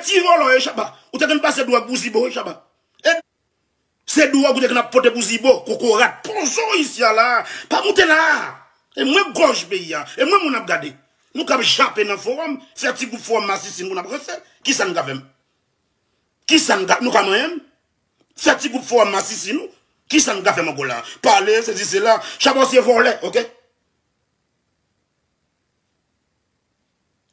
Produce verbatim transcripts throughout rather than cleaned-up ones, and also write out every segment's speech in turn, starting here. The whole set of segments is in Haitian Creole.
ti vòlò e Shabba. Ou te konn pase dwòg pou Zibo e Shabba. E se dwòg ou te konn ap pote pou Zibo, kokorat. Poze w isi a la. Pa moute la. E mwen gòj peyi a. E mwen moun ap gade. Nou kab jape nan fowòm, fè ti gwoup fowòm masisin pou n ap ranse. Kisa n ka fè m? Kisa n ka, nou ka manyen m? Fè ti gwoup fowòm masisin nou. Kisa n ka fè m ankò la? Pale, sesi, sela. Shabba se vòlè, oke?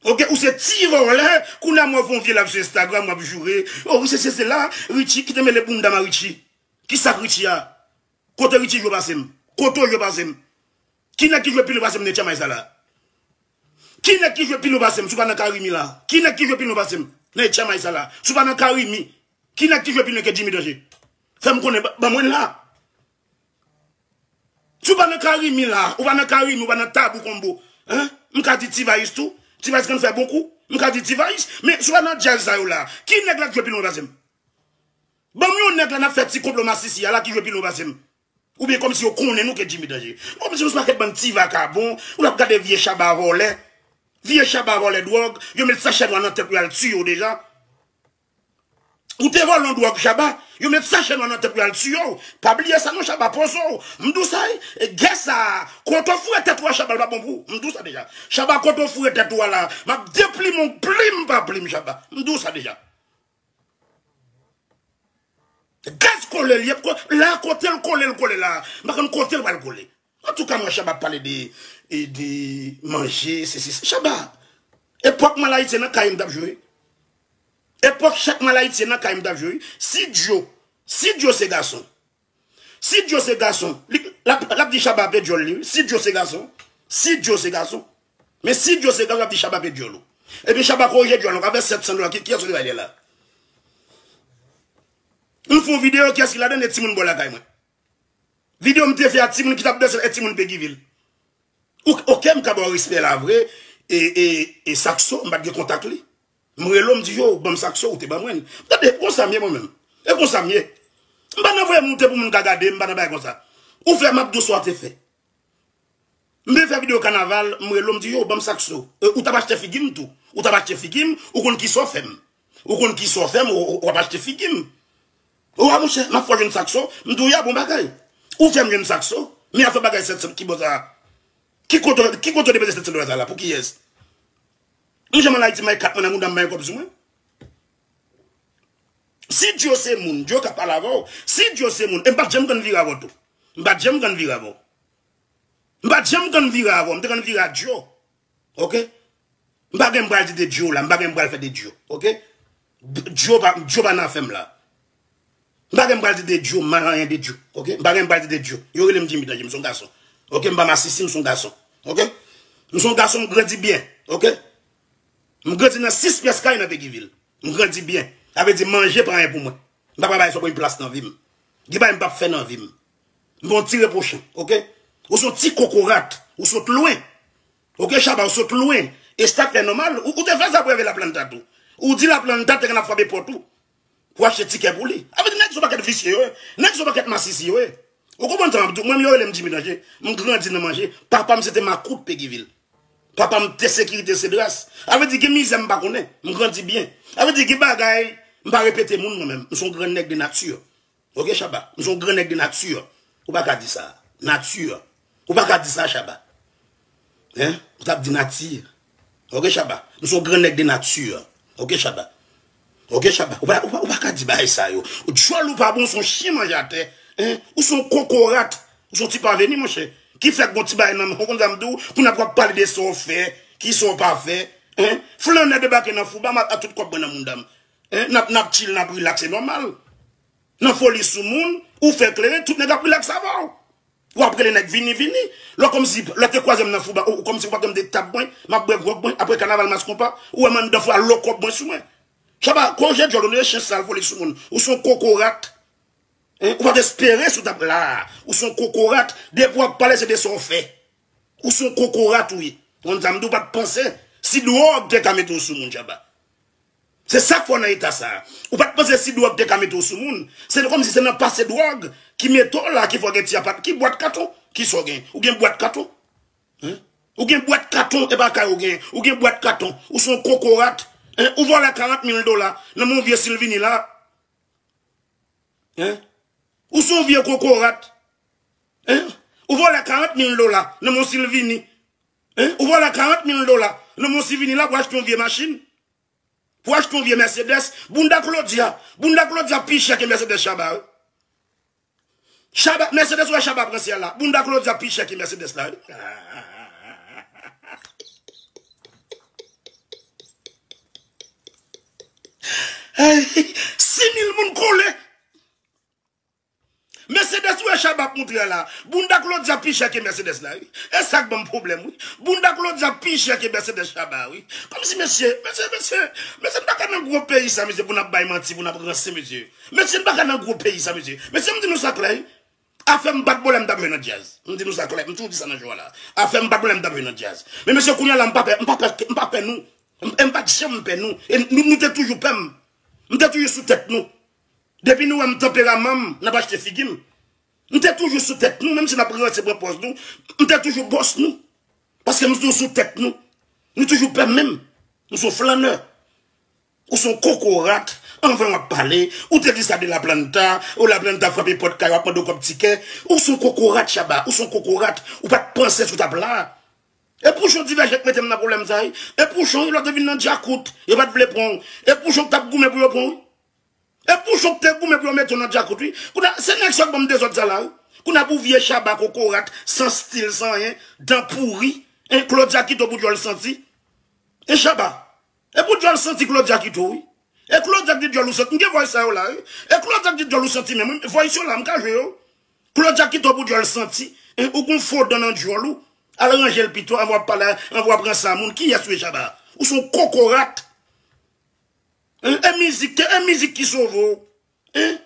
Oke, ou se ti vòlè, kounye a mwen fè yon vye live sou Instagram, w ap joure. Oh, Richie, se, se la, Richie, ki te mele bounda m a Richie. Ki sa k Richie a? Kote Richie jwe pase m? Kote w jwe pase m? Ki nèg ki jwe pi lwen pase m nan H M I sa la? Ki nèg ki jwe pi lwen pase m? Si w pa nan Karimi la. Ki nèg ki jwe pi lwen pase m nan H M I sa la? Si w pa nan Karimi. Ki nèg ki jwe pi lwen ke Jimmy Danje? Fè m konnen, ba, ban mwen la. Si w pa nan Karimi la, ou pa nan Karimi, ou pa nan Tabou Combo. Hein? M ka di T-Vice tou. T-Vice konn fè bon kou. M ka di T-Vice. Men si w pa nan djaz sa yo la, ki nèg la k jwe pi lwen pase m? Ban m yon nèg la n ap fè ti konplo masisi a la ki jwe pi lwen pase m. Oubyen kòmsi yo konnen nou ke Jimmy Danje. Kòmsi nou se pakèt bann ti vakabon, ou l ap gade vye Shabba vòlè. Vye Shabba vòlè dwòg, yo met sachè nwa nan tèt ou, y al tiye w deja. Ou te vòlè yon dwòg Shabba, yo met sachè nwa nan tèt ou, y al tiye w. Pa bliye sa non Shabba, poze w. M di w sa, e, gè sa, kote w foure tèt ou a Shabba, l pa bon pou ou. M di w sa deja. Shabba, kote w foure tèt ou a la, m ap deplim ou plim pa plim Shabba. M di w sa deja. Gaz kole l ye, ko-, la kote l kole, l kole la. M pa konn kote l pral kole. Antouka, mwen, Shabba ap pale de, e de manje, se, se, se. Shabba, epòk malaytye nan kay m t ap jwe. Epòk chak malaytye nan kay m t ap jwe. Si Djo, si Djo se gason. Si Djo se gason, li, l ap, l ap di Shabba pe dyòl li, wi. Si Djo se gason, si Djo se gason. Men si Djo se gason, l ap di Shabba pe dyòl ou. Epi Shabba korije dyòl ou, avè sèt san dola, ki, kiyès ou te bay li la? M fè yon videyo, kiyès ki ladan, e timoun bò lakay mwen. Videyo m te fè a timoun ki t ap danse, e timoun Peguy Ville. Ou, oke, m ka ba w respè la vre, e, e, e Saxo, m pa t gen kontak li. M rele w, m di, yo, ban m Saxo, ou te ban mwen. Tande, konsa m ye mwen menm. E konsa m ye. M pa nan voye moute pou moun ka gade, m pa nan bagay konsa. Ou fè, m ap di w sa w te fè. M te fè videyo kanaval, m rele w, m di, yo, ban m Saxo. E, ou t ap achte figi m tou. Ou t ap achte figi m, ou konn kisa w fè m. Ou konn kisa w fè m, ou, ou, w ap achte figi m. Ou a, monchè, m ap fè w jwenn Saxo. M di w, ya, bon bagay. Ou fè m jwenn Saxo. Men afè bagay sèt san ki bò sa a. Ki kote, ki kote w depanse sèt san dola sa la? Pou kiyès? M janm al Ayiti, m bay kat mwen nan mouda m, bay kòb sou mwen. Si Djo se moun, Djo ka pale avè w. Si Djo se moun, e m pa t janm konn vire avè w tou. M pa t janm konn vire avè w. M pa t janm konn vire avè w. M te konn vire a Djo. Oke? M pa gen m pral di de Djo la, m pa gen m pral fè de Djo. Oke? Djo pa, Djo pa nan afè m la. M pa gen m pral di de Djo, mal anyen de Djo. Oke? M pa gen m pral di de Djo. Yo rele m Jimmy Danje, m se yon gason. Oke? M pa masisi, m se yon gason. Oke? M se yon gason, m grandi byen. Oke? M grandi nan sis pyès kay nan Peguy Ville. M grandi byen. Sa vle di manje pa anyen pou mwen. M pa pral bay sa pran plas nan vi m. Gen bagay m p ap fè nan vi m. M pa yon ti repwochen, oke? Ou se yon ti kokorat. Ou sot lwen. Oke, Shabba, ou sot lwen. E sa k fè nòmal. Ou, ou te fè sa pou Hervé Laplanta tou. Ou di Laplanta te konn ap frape pòt ou pou achte tikè pou li. Sa vle di nèg se yon pakèt visye yo ye. Nèg se yon pakèt masisi yo ye. Ou konprann sa m ap di w? Mwen menm yo rele m Jimmy Danje. M grandi nan manje. Papa m se te makout Peguy Ville. Papa m te sekirite Cedras. Sa vle di gen mizè m pa konnen. M grandi byen. Sa vle di gen bagay m pa repete moun mwen menm. M se yon gran nèg de nati. Oke, Shabba? M se yon gran nèg de nati. Ou pa ka di sa. Nati. Ou pa ka di sa, Shabba. Hein? Ou t ap di nati. Oke, Shabba? M se yon gran nèg de nati. Oke, Shabba? Oke, Shabba? Ou pa, ou pa, ou pa ka di bagay sa yo. Dyòl ou pa bon, w se yon chen manje atè. Hein? Ou se yon kokorat. Ou se yon ti pa vini, monchè. Ki fè k gon ti bagay nan men w, konn sa m di w, kounye a w ap pale de sa w fè, ki sa w pa fè. Hein? Flannè debake nan Fouba, m ap, a tout kòb mwen nan mouda m. Hein? N ap, n ap chill, n ap relax, se nòmal. Nan foli sou moun, ou fè kleren, tout nèg ap relax avè w. W ap rele nèg vini, vini. Lè w kòmsi, lè w te kwaze m nan Fouba, ou, ou kòmsi w pa t janm te tab mwen, m ap bwè gwòg mwen, apre kanaval mas konpa, ou wè m anndan Fouba, lò kòb mwen sou mwen. Shabba, korije dyòl ou, nou se chen sal, foli sou moun. Ou se yon kokorat. Hein? Ou pa t espere si w t ap la. Ou se yon kokorat. Depi w ap pale, se de sa w fè. Ou se yon kokorat, ou ye. Konn sa m di w, ou pa t panse si dwòg te ka mete w sou moun, Shabba. Se sa k fè w nan eta sa a. Ou pa t panse si dwòg te ka mete w sou moun. Se kòmsi se nan pase dwòg ki mete w la, ki fè w gen ti apat-, ki bwat katon, ki sa w gen? Ou gen bwat katon? Hein? Ou gen bwat katon, e pa kay ou gen. Ou gen bwat katon. Ou se yon kokorat. Hein? Ou vòlè karant mil dola nan men yon vye Silvini la. Hein? Ou se yon vye kokorat. Hein? Ou vòlè karant mil dola nan men yon Silvini. Hein? Ou vòlè karant mil dola nan men yon Silvini la pou achte yon vye machin. Pou achte yon vye Mercedes. Bounda Claudia. Bounda Claudia pi chè ke Mercedes Shabba, wi. Shabba, Mercedes ou wè Shabba pran syèl la. Bounda Claudia pi chè ke Mercedes la, wi. Hey, sis mil moun kole. Mercedes ou wè Shabba ap moutre a la. Bounda Claudia pi chè ke Mercedes la, wi. E sa k ban m pwoblèm, wi. Bounda Claudia pi chè ke Mercedes Shabba, wi. Kòmsi, mesye, mesye, mesye, mesye, n pa ka nan gwo peyi sa, mesye, pou n ap bay manti, pou n ap ranse, mesye. Mesye, n pa ka nan gwo peyi sa, mesye. Mesye, m di nou sa klè, wi. Afè m pa t bòlè m t ap jwe nan djaz. M di nou sa klè, m toujou di sa nan jou a la. Afè m pa t bòlè m t ap jwe nan djaz. Men mesye, kounye a la, m pa pè, m pa pè, m pa pè nou. M, m pa t janm pè nou. E nou, nou te toujou pè m. M te toujou sou tèt nou. Depi nou wè m tanperaman m, n ap achte figi m. M te toujou sou tèt nou, menm si n ap ranse pran pòz nou, m te toujou bòs nou. Paske m toujou sou tèt nou. Nou toujou pè m menm. Nou se yon flannè. Ou se yon kokorat, anvan w ap pale, ou te di sa de Laplanta, o Laplanta frape pòt kay, w ap mande w kòb tikè. Ou se yon kokorat, Shabba, ou se yon kokorat, ou pa t panse si w t ap la. E Pouchon Divèjè k mete m nan pwoblèm sa, wi. E Pouchon, wi, lè w te vin nan Djakout, yo pa t vle pran w. E Pouchon k t ap goumen pou yo pran w, wi. E Pouchon k te goumen pou yo mete w nan Djakout, wi. Kounye a, se nèg sa k ban m dezòd sa la, wi. Kounye a pou vye Shabba kokorat, san stil, san anyen, dan pouri, en Claudia kite w pou djòl santi. E Shabba. E pou djòl santi Claudia kite w, wi. E Claudia k di djòl ou santi. M gen voice sa yo la, wi. E Claudia k di djòl ou santi menm, wi. Voice yo la, m ka jwe yo. Claudia kite w pou djòl santi. En, ou gon fo dan nan djòl ou. Al ranje l pito, anvan w ap pale, anvan w ap ranse a moun. Kiyès ou ye, Shabba? Ou se yon kokorat. Hein? E mizik, e mizik ki sove w. Hein?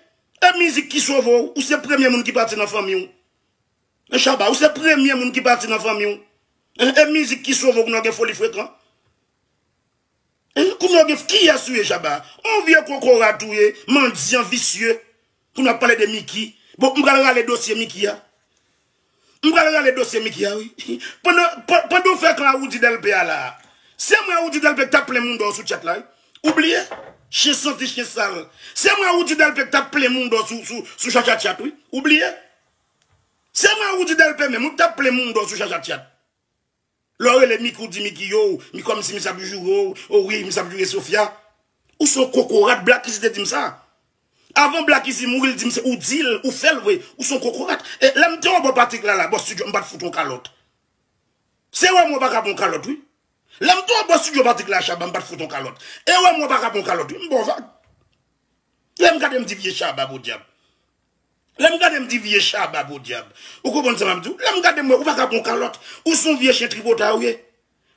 E mizik ki sove w. Ou se premye moun ki pati nan fanmi w. Hein, Shabba, ou se premye moun ki pati nan fanmi w. Hein? E mizik ki sove w, kounye a w gen foli frekan. Hein? Kounye a w gen, kiyès ou ye, Shabba? On vye kokorat ou ye, mandyan, visye. Kounye a w ap pale de Mickey. Bon, m pral rale dosye Mickey a. M pral rale dosye Mickey a, wi. Pandan, pa- pandan w fè kan a Roody Delpé a la, se mwen Roody Delpé k t ap plen moun dò sou tchat la, wi. Ou bliye? Chen santi, chen sal. Se mwen Roody Delpé k t ap plen moun dò sou, sou, sou chacha tchat, wi. Ou bliye? Se mwen Roody Delpé menm, wi, k t ap plen moun dò sou chacha tchat. Lè w rele Mickey, ou di Mickey, yo, mi kòmsi misye ap joure w, o wi, misye ap joure Sofia. Ou se yon kokorat, Black Easy te di m sa. Avan Black Easy mouri, li di m se ou di l, ou fè l vre, ou se yon kokorat. E lè m te anba Patrick la, la, bò studio, m pa t fout yon kalòt. Se wè mwen w pa ka pran yon kalòt, wi. Lè m te anba studio Patrick la, Shabba, m pa t fout yon kalòt. E wè mwen w pa ka pran yon kalòt, wi, m ba w vag. Lè m gade m di vye Shabba podyab. Lè m gade m di vye Shabba podyab. Ou konprann sa m ap di w? Lè m gade m wè ou pa ka pran yon kalòt. Ou se yon vye chen tripotay ou ye.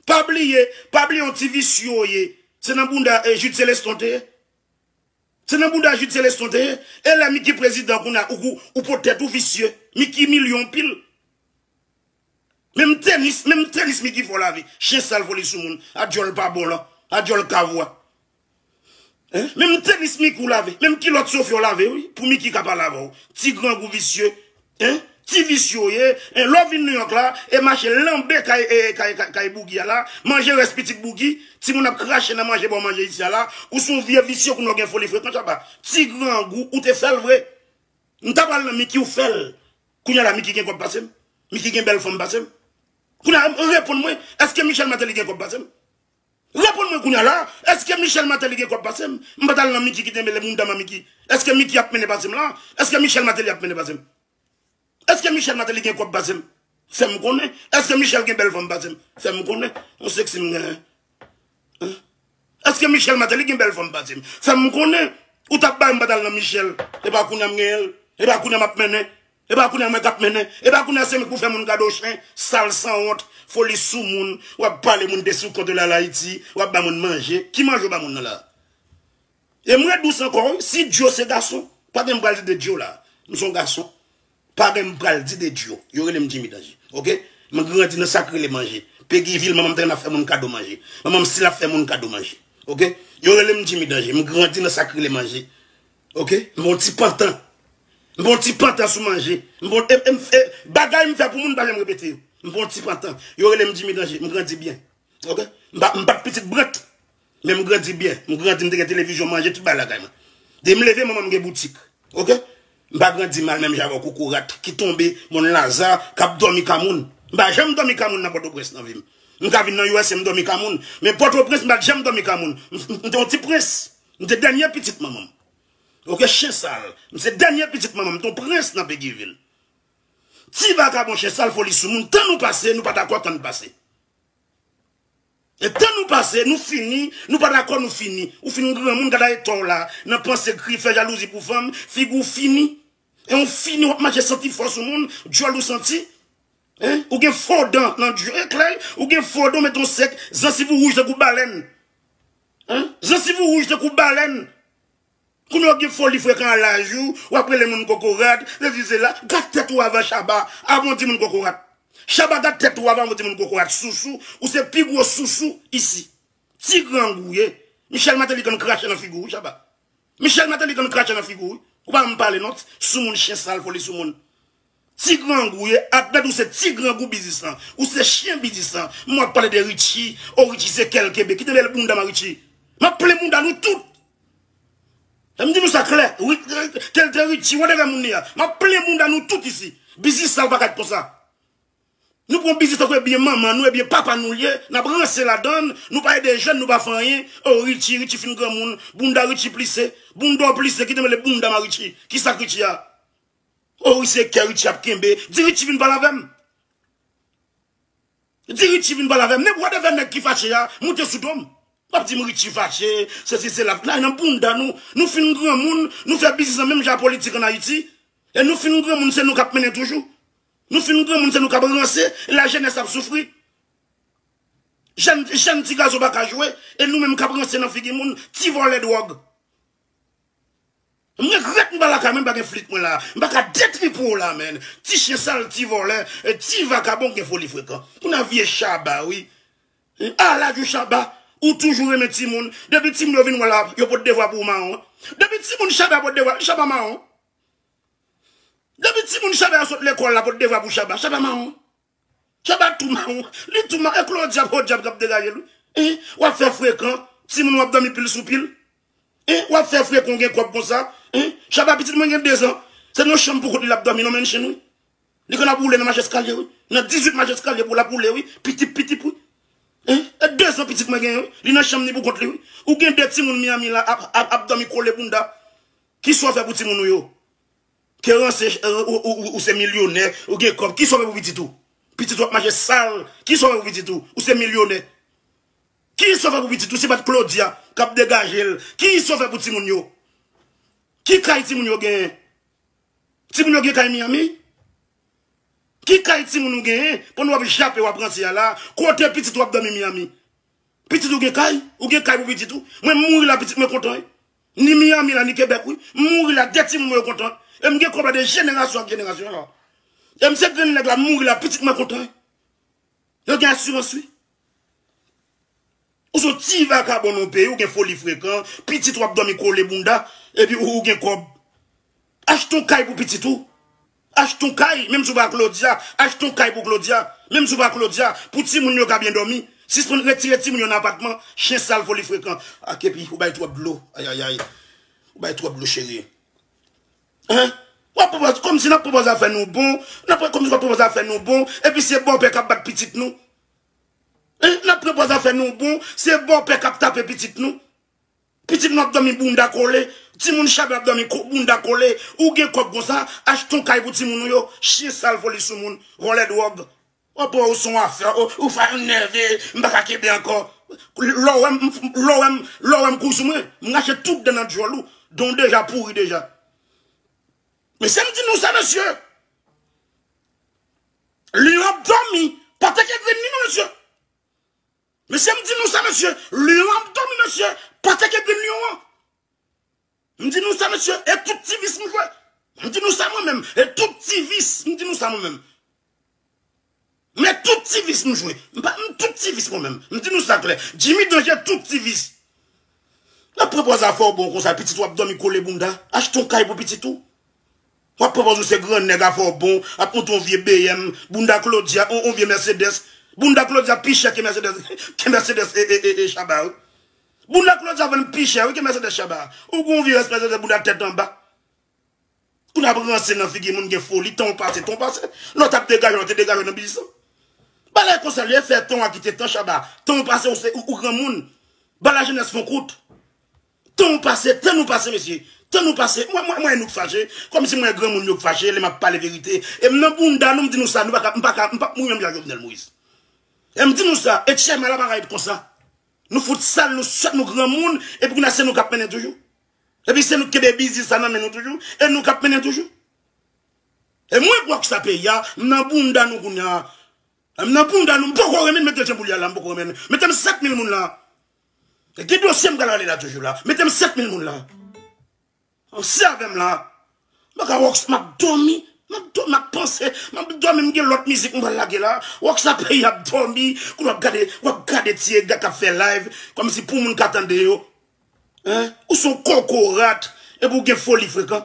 Pa bliye, pa bliye yon ti visye w ye. Se nan bounda eh, Jude Célestin w te ye. Se nan bounda Jude Célestin w te ye. E lè Mickey prezidan kounye a ou, ou, ou pot tèt ou visye. Mickey milyon pil. Menm tenis, menm tenis Mickey fè w lave. Chen sal foli sou moun. A djòl pa bon lan. A djòl kavwa. Hein? Menm tenis Mickey w lave. Menm kilòt Sofia w lave, wi. Pou Mickey ka pale avè w. Ti grangou visye. Hein? Ti visye w ye. Hein? Lè w vin New York la, e mache lanbe kay, e, kay, kay, kay Boogie a la. Manje rès pitit Boogie. Timoun ap krache nan manje ba w manje isi a la. Ou se yon vye visye kounye a w gen foli frekan, Shabba. Ti grangou, ou te fè l vre. M ta pral nan Mickey, ou fè l. Kounye a la, Mickey gen kòb pase m? Mickey gen bèl fanm pase m? Kounye a, reponn mwen, èske Michel Martelly gen kòb pase m? Reponn mwen kounye a la, èske Michel Martelly gen kòb pase m? M pa t al nan Mickey kite mele moun dam a Mickey. Èske Mickey ap mennen pase m la? Èske Michel Martelly ap mennen pase m? Èske Michel Martelly gen kòb pase m? Fè m konnen. Èske Michel gen bèl fanm pase m? Fè m konnen. Yon seksi m genyen. Hein? Èske Michel Martelly gen bèl fanm pase m? Fè m konnen. Ou t ap bay m pa t al nan Michel. E pa kounye a m genyen l. E pa kounye a m ap mennen. E pa kounye a mwen k ap mennen. E pa kounye a se mwen k pou fè moun gade w chen, sal, sanwont, foli sou moun. W ap pale moun de sou kont de la Layiti. W ap ba moun manje. Ki manje w ba moun nan la? E m ret dous ankò, wi. Si Djo se gason, pa gen m pral di de Djo la. M se yon gason. Pa gen m pral di de Djo. Yo rele m Jimmy Danger. Oke? M grandi nan sa k rele manje. Peguy Ville, manman m te konn ap fè moun kado manje. Manman m still ap fè moun kado manje. Oke? Yo rele m Jimmy Danger. M grandi nan sa k rele manje. Oke? M bon ti pantan. M bon ti pantan sou manje. M bon, e, e, e, bagay m fè pou moun, m pa janm repete yo. M bon ti pantan. Yo rele m Jimmy Danger. M grandi byen. Oke? M pa, m pa t pitit brant. Men m grandi byen. M grandi, m te gen televizyon, manje, tout bagay lakay mwen. Depi m leve, manman m gen boutik. Oke? M pa grandi mal menm jan avèk kokorat ki tonbe, Mòn Laza, k ap dòmi ka moun. M pa janm dòmi ka moun nan Pòtoprens nan vi m. M ka vin nan U S A, m dòmi ka moun. Men Pòtoprens, m pa t janm dòmi ka moun. M, m, m te yon ti prens. M te dènye pitit manman m. Oke, chen sal. M se dènye pitit manman m. M te yon prens nan Peguy Ville. Ti vakabon chen sal foli sou moun. Tan nou pase, nou pa dakò tan n pase. E tan nou pase, nou fini, nou pa dakò nou fini. Ou fin granmoun, gad a eta w la, nan panse, kri, fè jalouzi pou fanm, figi w fini. E w fini, w ap mache santi fò sou moun, dyòl ou santi. Hein? Ou gen fo dan nan dyòl, e klè, ou gen fo dan, w met yon sèk, zansiv ou wouj tankou balèn. Hein? Zansiv ou wouj tankou balèn. Kounye a w gen foli frekan a laj ou, w ap rele moun kokorat, sesi sela. Gad tèt ou avan Shabba, avan w di moun kokorat. Shabba, gad tèt ou avan w di moun kokorat. Sousou, ou se pi gwo sousou isi. Ti grangou w ye. Michel Martelly konn krache nan figi w, wi, Shabba. Michel Martelly konn krache nan figi w, wi. Ou pa janm pale non, sou moun chen sal foli sou moun. Ti grangou w ye, atnèt ou se ti grangou biznis lan. Ou se chen biznis lan. M w ap pale de Richie, o Richie se kè l kenbe. Kite bèl bounda m a Richie. M ap plen bounda nou tout. E m di nou sa klè, wi, kè l te Richie, whatever moun li a. M ap plen bounda nou tout isi. Biznis sa ou pa ka t konsa. Nou pran biznis tankou ebyen manman nou, ebyen papa nou l ye, n ap ranse ladan l, nou pa ede jèn, nou pa fè anyen. O Richie, Richie fin granmoun, bounda Richie plise, bounda w plise, kite m rele bounda m a Richie. Kisa k Richie a? O wi se kè Richie ap kenbe, di Richie vin pale avè m. Di Richie vin pale avè m. Men whatever nèg ki fache a, moute sou do m. W ap di m Richie fache, sesi sela. Nan, nan bounda nou, nou fin granmoun, nou fè biznis nan menm jan a politik ann Ayiti. E nou fin granmoun, se nou k ap mennen toujou. Nou fin granmoun, se nou k ap ranse, e lajenès ap soufri. Jèn, jèn ti gason pa ka jwe, e nou menm k ap ranse nan figi moun, ti vòlè dwòg. M regrèt m pa lakay mwen, m pa gen flit mwen la. M pa ka detri pou w la, menn. Ti chen sal, ti vòlè, e ti vakabon gen foli frekan. Pou nan vye Shabba, wi. A laj ou Shabba, ou toujou renmen timoun. Depi timoun yo vin wè la, yo pot devwa pou ou mawon. Depi timoun Shabba pot devwa, Shabba mawon. Depi timoun Shabba yo sot lekòl la, pot devwa pou Shabba, Shabba mawon. Shabba tou mawon. Li tou mawon. E Claudia, podyab k ap degaje l, wi. Hein? W ap fè frekan. Timoun w ap dòmi pil sou pil. Hein? W ap fè frekan, w gen kòb konsa. Hein? Shabba pitit mwen gen dezan. Se nan chanm pou kont li l ap dòmi, nan mansion, wi. Li konn ap woule nan mach eskalye, wi. Nan dizuit mach eskalye pou l ap woule, wi. Pitip, pitip, wi. Hein? E dezan pitit mwen genyen, wi. Li nan chanm ni pou kont li, wi. Ou gen de timoun Miami la ap, ap, ap dòmi kole bounda. Kisa w fè pou timoun ou yo? Ke ranse, ou, ou, ou, ou se milyonè, ou gen kòb. Kisa w fè pou pitit ou? Pitit ou ap mache sal. Kisa w fè pou pitit ou? Ou se milyonè. Kisa w fè pou pitit ou? Se pa t Claudia k ap degaje l. Kisa w fè pou timoun yo? Ki kay timoun yo genyen? Timoun yo gen kay Miami? Ki kay timoun ou genyen? Pandan w ap jape, w ap ranse a la, kote pitit ou ap dòmi Miami? Pitit ou gen kay? Ou gen kay pou pitit ou? Mwen, m mouri la, pitit mwen kontan, wi. Ni Miami la, ni Kebèk, wi. M mouri la, de timoun mwen yo kontan. E m gen kòb la de jenerasyon ak jenerasyon la. E m se grann nèg la, m mouri la, pitit mwen kontan, wi. Yo gen asirans, wi. Ou se yon ti vakabon nan peyi, ou gen foli frekan, pitit ou ap dòmi kole bounda, epi ou, ou gen kòb. Achte yon kay pou pitit ou. Achte yon kay, menm si w pa Claudia, achte yon kay pou Claudia, menm si w pa Claudia, pou timoun yo ka byen dòmi. Sispann retire timoun yo nan apatman, chen sal foli frekan. Ak epi, ou bay twòp dlo, ayayay. Ou bay twòp dlo, cheri. Hein? W ap pran pòz, kòmsi n ap pran pòz a fè nou bon, n ap pran, kòmsi w ap pran pòz a fè nou bon, epi se bòpè k ap bat pitit nou. Hein? N ap pran pòz a fè nou bon, se bòpè k ap tape pitit nou. Pitit nou ap dòmi bounda kole, timoun Shabba ap dòmi ko-, bounda kole, ou gen kòb konsa, achte yon kay pou timoun ou yo, chen sal foli sou moun, vòlè dwòg. Ou pran ou se yon afè, ou, ou fè m nève, m pa ka kenbe ankò. Lè w wè m, lè w wè m, lè w wè m kouri sou mwen, m rache tout dan nan dyòl ou, dan w deja pouri deja. Mesye, m di nou sa, mesye. Lyon ap dòmi, pa teke grenn li non, mesye. Mesye, m di nou sa, mesye. Lyon ap dòmi, mesye. Pa teke grenn lyon an. M di nou sa, mesye, e tout ti vis m jwe. M di nou sa mwen menm, e tout ti vis, m di nou sa mwen menm. Men tout ti vis m jwe. M pa, m tout ti vis mwen menm. M di nou sa klè. Jimmy Danger tout ti vis. N ap pran pòz a fè w bon konsa, pitit ou ap dòmi kole bounda. Achte yon kay pou pitit ou. W ap pran pòz ou se grann nèg a fè w bon, ap monte yon vye B M, bounda Claudia, yon, yon vye Mercedes. Bounda Claudia pi chè ke Mercedes, ke Mercedes e, e, e, e Shabba, wi. Bounda Claudia vann pi chè wi ke Mercedes Shabba. Ou gon vye Mercedes bounda tèt anba. Kounye a ap ranse nan figi moun gen foli, tan w pase, tan w pase. Lè w t ap degaje, w te degaje nan biznis lan. Bagay konsa li ye, fè tan w a kite tan Shabba. Tan w pase, ou se ou, ou granmoun. Ba lajenès fon kout. Tan w pase, tan nou pase, mesye. Tan nou pase, mwen, mwen, mwen, nou k fache. Kòmsi mwen granmoun yo k fache, lè m ap pale verite. E m nan bounda nou, m di nou sa, nou pa ka, m pa ka, m pa, mwen menm jan Jovenel Moïse. E m di nou sa, e Tchèma la pa ka ret konsa. Nou fout sal, nou sòt, nou granmoun, epi kounye a se nou k ap mennen toujou. Epi se nou k kenbe biznis sa nan men nou toujou, e nou k ap mennen toujou. E mwen, Rockstar peyi a, m nan bounda nou kounye a. M nan bounda nou, m poko renmen, mete jan pou li a la, m poko renmen. Mete m sèt mil moun la. E ki dosye m pral rale la toujou la? Mete m sèt mil moun la. Ansanm avè m la. M pa ka Rockstar, m ap dòmi. M ap dòmi, m ap panse. M ap dòmi, m gen lòt mizik m pral lage la. Rockstar peyi ap dòmi. Kounye a w ap gade, w ap gade ti Edgar k ap fè live. Kòmsi pou moun ka tande yo. Hein? Ou se yon kokorat. Epi w gen foli frekan.